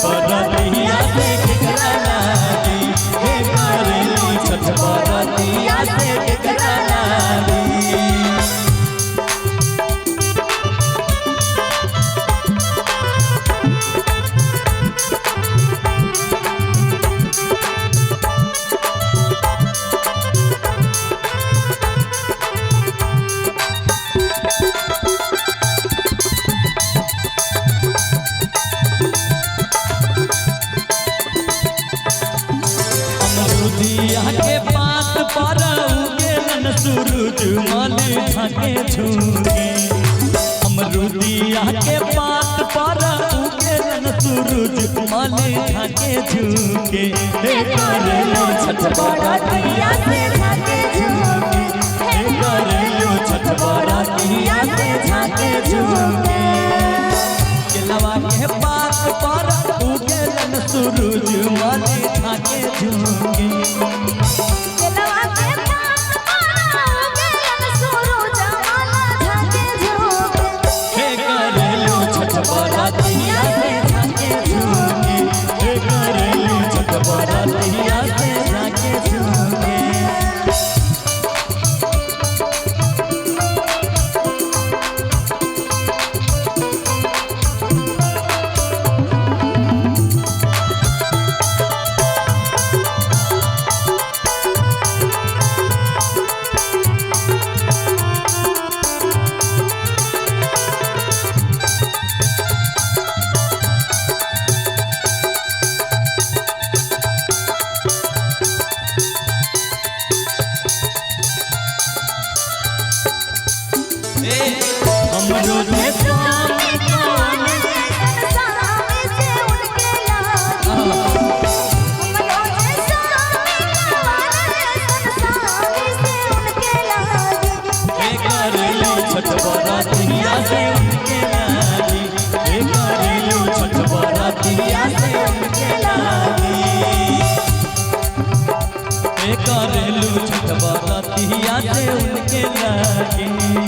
बरतिया से केकरा लागी, हे करेलू छठ बरतिया से केकरा लागी। अमरुदिया के पात पर उगेलन सूरज मल ढाके झूके। अमरुदिया के पात पर उगेलन सूरज मल ढाके झूके, हे करेलू छठ बरतिया से झाके झूके, हे करेलू छठ बरतिया से झाके झूके। केलवा के पात पर उगेलन सूरज मल ढाके झूके। केलवा के पात पर उगेलन सूरज माला झाके झूके, हे करेलू छठ बरतिया से झाके झूके, हे करेलू छठ बरतिया से झाके झूके। हमरो जे स्वामी कौन ऐसन स्वामी से उनके लागी, हमरो जे स्वामी कौन ऐसन स्वामी से उनके लागी, हे करेलू छठ बरतिया से उनके लागी, हे करेलू छठ बरतिया से उनके लागी, हे करेलू छठ बरतिया से उनके लागी।